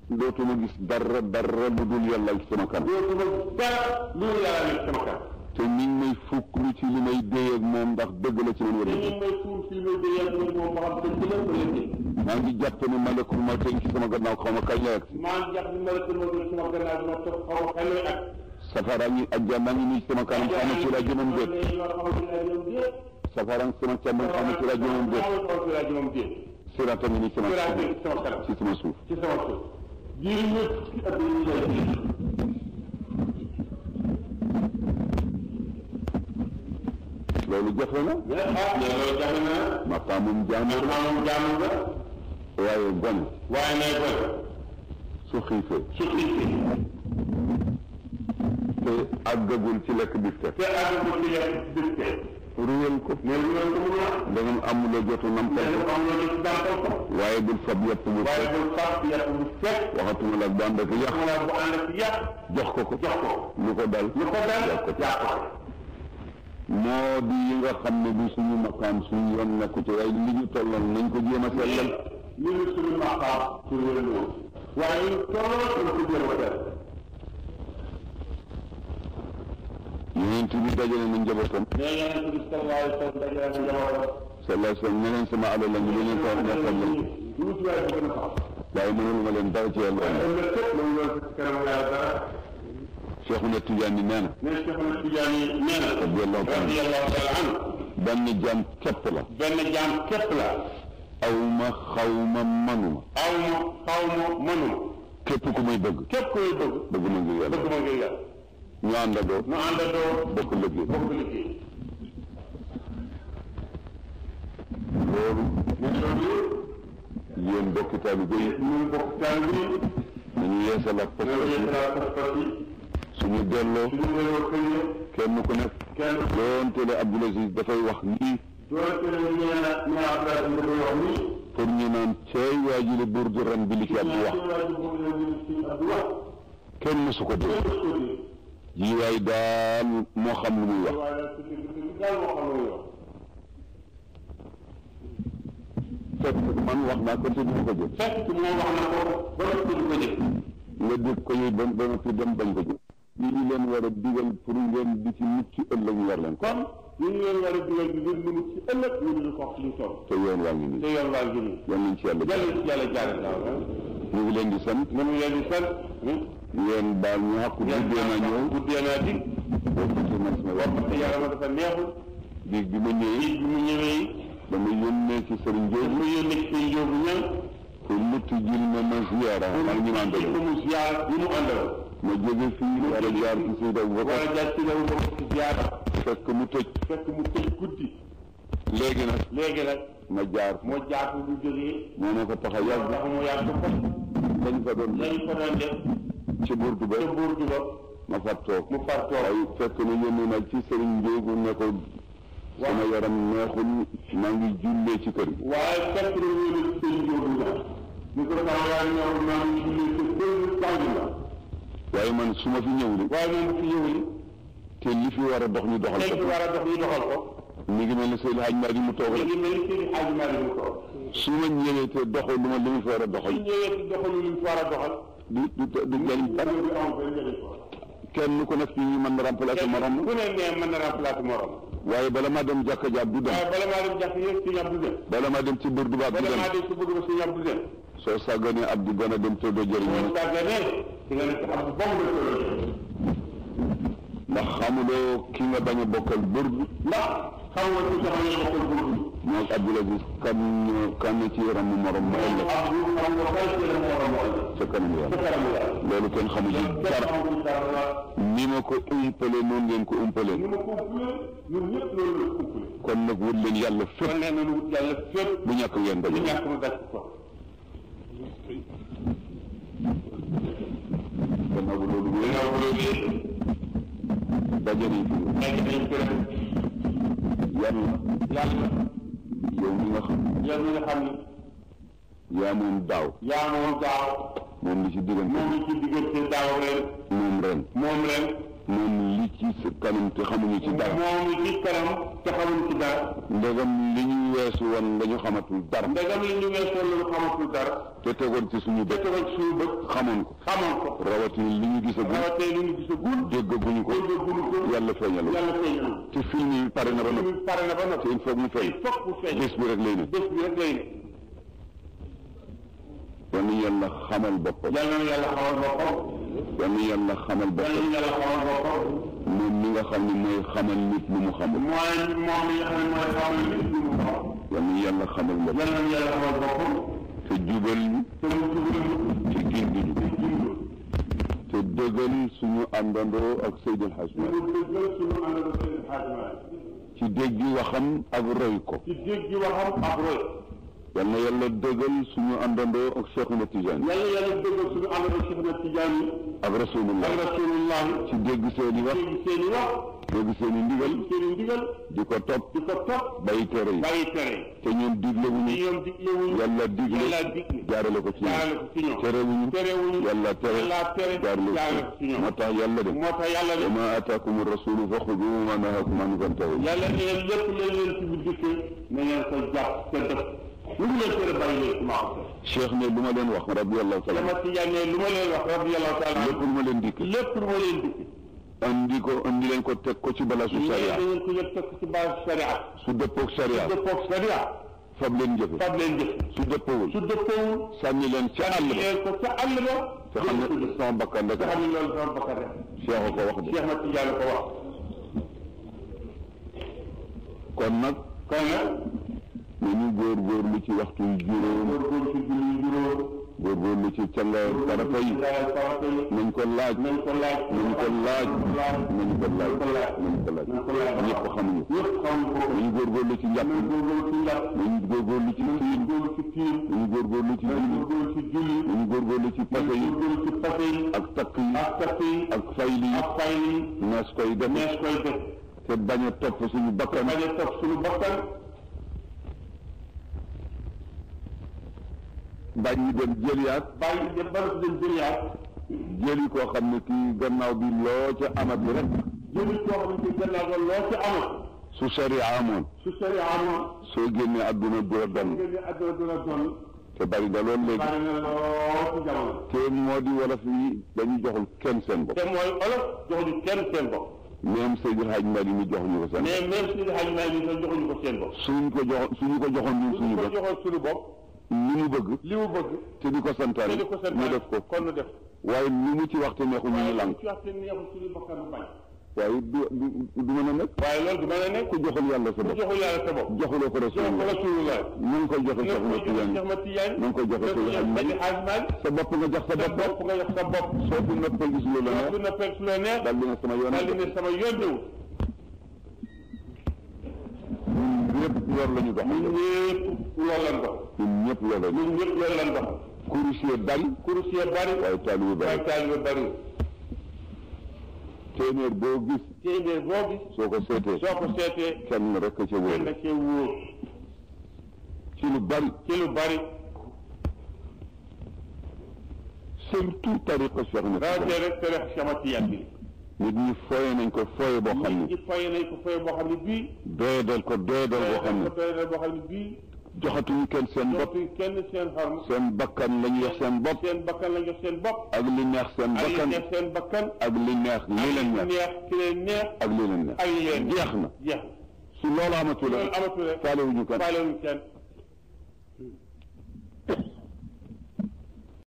dootuma gis dara dara lu dul yàlla ci sama kanam. dootuma gis dara lu dul yàlla ci sama kanam. te ni may fukk lu ci li may déy ak moom ndax dëgg la ci man wala. te ni may fukk ci li may déy ak moom ba xam dëgg la wala déet. maa ngi jàpp ne malakul ma tey ci sama gannaaw xaw ma kañ la ak. maa ngi jàpp ne malakul ma tey sama gannaaw bi ma toog xaw ma kañ la ak. safara ñi àjjana ngi nii sama kanam xaw ma ci la jëmam déet. safara sama càmmoñ xaw ma ci la jëmam déet. sirata ngi nii sama kanam ci sama suuf. ci sama suuf. jiir ñëpp ci at yi lay loolu jafe na. loolu jafe na. maqaamum jaamur la. waaye gone. waaye nay gone. su xiifee. te àggagul ci lekk bifteek. ruyal ko. da ngeen amuloo jotu nampal ko. waaye bul fab yàpp bu fekk. waxatuma la bu ànd ak yàq. jox ko. lu ko dal. yàq ko. moo di yi nga xam ne du suñu maqaam suñu yoon nekku ci waaye li ñu tollal nañ ko jéem a sellal. li ñu suñu maqaam suñu yoon ñëw. waaye ñu tollal nañ ko jéem a sellal. yonent bi dajale na njabootam. nee yonent bi sallallahu alayhi wa sallam dajale na njabootam. sallallahu alayhi wa sallam ne leen sama alal la ñu lu leen ko nekkal la. waaye mënul ma leen dara ci yàlla. Cheikhuna Tidiane nee na. Cheikhuna Tidiane nee na. radiyallahu taala anhu. benn jaam képp la. aw ma xaw ma manuma. képp ku may bëgg. bëgg ma ngir yàlla. ñu àndandoo. bokk liggéey. loolu. yéen bokki taalibe yi. nañu yeesal ak pas-pas yi. suñu delloo kenn ku nekk. doonte le Abdoul Aziz dafay wax nii. pour ñu naan ceey waa ji le buur du ren bi li ci Abdou wax. kenn mësu ko dégg. ji waay daal moo xam lu muy wax. fekk man wax naa ko te du ko jël. nga dégg ko yooyu ba noppi dem bañ ko jël. li ñu leen war a digal pour ngeen di ci mucc ëllëg ñu war leen ko. kon li ñu leen war a digal di leen mucc ci ëllëg ñu ngi ko wax li toll. te yoon waa ngi nii. yal nañ ci yàlla jaarale. ñu ngi leen di sant. ngeen baal ñu xaq guddee naa dikk. boobu te yàlla ma dafa neexul. biig bi ma ñëwee. dama yónnee ci Serigne Diop. pour mutti jil ma ziyaara. ak ñi ma àndal. ma jóge fii war a jaar ci Seydi Aboubacar. fekk mu tëj guddi. léegi nag ma jaar. moo jaar fu ñu jógee. moo ne ko tax a yàgg. dañ fa doon def. ci burdu ba. ma far toog. waaye fekk na yónni na ci Serigne Ndiogou ne ko. sama yaram neexul maa ngi jullee ci kër gi. waaye fekk na yónni ci Serigne Ndiogou la. ñu ko sama yaram neexul maa ngi jullee ci kër gi. waaye man su ma fi ñëwul. te li fi war a dox ñu doxal ko. mi ngi mel ni Seydi Hadj Malick mu toog rek. su ma ñëwee te doxal lu ma li mu fi war a doxal. du jëriñ dara. kenn ku nekk ci ñu mën na remplacer morom. waaye bala maa dem jàkka jaab du dem. bala maa dem ci burdu ba du dem. soo sàgganee ab di gën a dem te doo jëriñoo. ndax xamuloo ki nga bañ a bokkal burdu. moo Abdoul Aziz kan ci yaram mu morom mu ëllëg. ca kanam yàlla. loolu kenn xamu ci dara. ni ma ko umpale noonu ngeen ko umpale. kon nag wut leen yàlla fépp. bu ñàkk ngeen daje. gannaaw bu loolu daje nañ fi. yàlla. yow mi nga xam ni. yaa moom daaw. moom moom li ci diggante. daaw ren. moom ren. moom li ci kanam te xamuñu ci dara. moom li ci kanam te xamuñu ci dara. ndegam li ñu weesu woon la ñu xamatul dara. ndegam li ñu weesu woon la ñu xamatul dara. te tegoon ci suñu bët. xamoon ko. rawatina li ñu gisagul. déggaguñu ko. yàlla feeñalu. te film yi pare na ba noppi. te il faut mu feeñ. bés bi rek lay ne. yal na yàlla xamal boppam. moom mi nga xam ne mooy xamal nit lu mu xamul. yal na yàlla xamal boppam. te jubal ñu. te gindi ñu. te dëggal suñu àndandoo ak Seydil Hadji Malick. ci dégg waxam ak roy ko. yal na yàlla dëggal suñu àndandoo ak Cheikhuna Tidiane. ak Rasulullah. ci dégg seeni wax. dégg seeni ndigal. di ko topp. bàyyi tere yi. te ñoom diglewuñu. yàlla digle. jaarale ko ci ñoom. terewuñu. yàlla tere. jaarale ko ci ñoom. moo tax yàlla de. wa maa ataakumu rasulu fa xuduuhu wa maa nahaakum anhu fantahuu. yàlla ne lépp leen ci bu dikkee na ngeen ko jàpp te def. lu mu leen tere bàyyi leen commencé. Cheikh ne lu ma leen wax radiyallahu taala. Cheikh Tidiane ne lu ma leen wax radiyallahu taala. lépp lu ma leen dikk. andi leen ko teg ko ci balaasu sharia. su dëppoog sharia. fab leen jëfe. su dëppoowul. sànni leen ca àll ba. te xam ne sama bakkan rek. Cheikh ko wax de. Cheikh Tidiane ko wax. kon nag. nañu góorgóorlu ci waxtu juróom. góorgóorlu ci cangaay farata yi. nañ ko laaj. ñëpp xamuñu. nañu góorgóorlu ci njàpp. nañu góorgóorlu ci tiim. nañu góorgóorlu ci julli. nañu góorgóorlu ci pase yi. ak takk yi. ak fayli yi. nees koy def. te bañ a topp suñu bakkan. bàyyi dem jëliyaat. jëli koo xam ne kii gannaaw bi loo ca amat bi rek. su sariya amoon. soo génnee adduna du la doon. te bari na loolu léegi. te moo di wolof yi dañu joxul kenn seen bopp. même Seydil Hadji Malick mi joxuñu ko seen bopp. suñu ko joxoon ñun suñu bopp. li mu bëgg. te di ko santaane. ñu def ko. waaye lu mu ci waxte neexul ñu lànk. waaye du mën a nekk. waaye loolu du mën a nekk. ku joxul yàlla sa bopp. joxuloo ko Rasulullah. ñu ngi koy joxe Cheikh Tidiane. ñu ngi koy joxe Seydil Hadji Malick. sa bopp nga jox sa bopp. soo fi noppee gis lu la neex. daal di ne sama yoon. ñëpp loolu la ñu dox. ñun ñëpp loolu la ñu dox. kurusiyee bari. waaye taalibe bari. téeméer boo gis. soo ko seetee. kenn rek ca wóor. ci lu bari. surtout tariqa Cheikh na. Cheikh Tidiane. nit ñi foye nañ ko foye boo xam ne. bii. doyadal ko boo xam ne. joxatuñu kenn seen bopp. seen bakkan la ñu jox seen bopp. ak li neex seen bakkan. ak li neex li leen neex. ak li leen neex. jeex na. su loolu amatul. faalewuñu kenn.